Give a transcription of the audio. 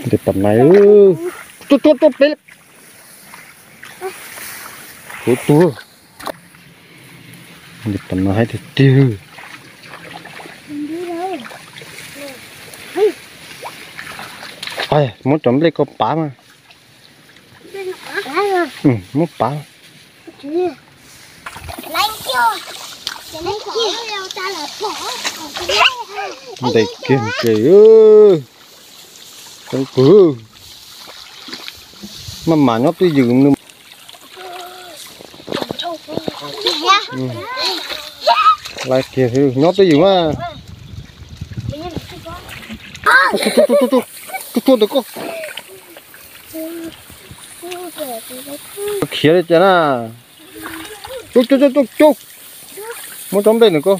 Ntes tom nais. Tuaj tuaj tuaj peb. Kuv tuag. Ntes tom no haib tiag tiag. Muab cov nplej ko pav mas. Muab pav. Ntes kiag ntes. Tseeb kwv. Maj mam nyob twj ywm nws. Lais kiag nyob twj ywm mas. Tuaj tuaj ntawm koj. Khiav li cas na. Cub cub cub cub cub. Muab cov nplej ntawm koj.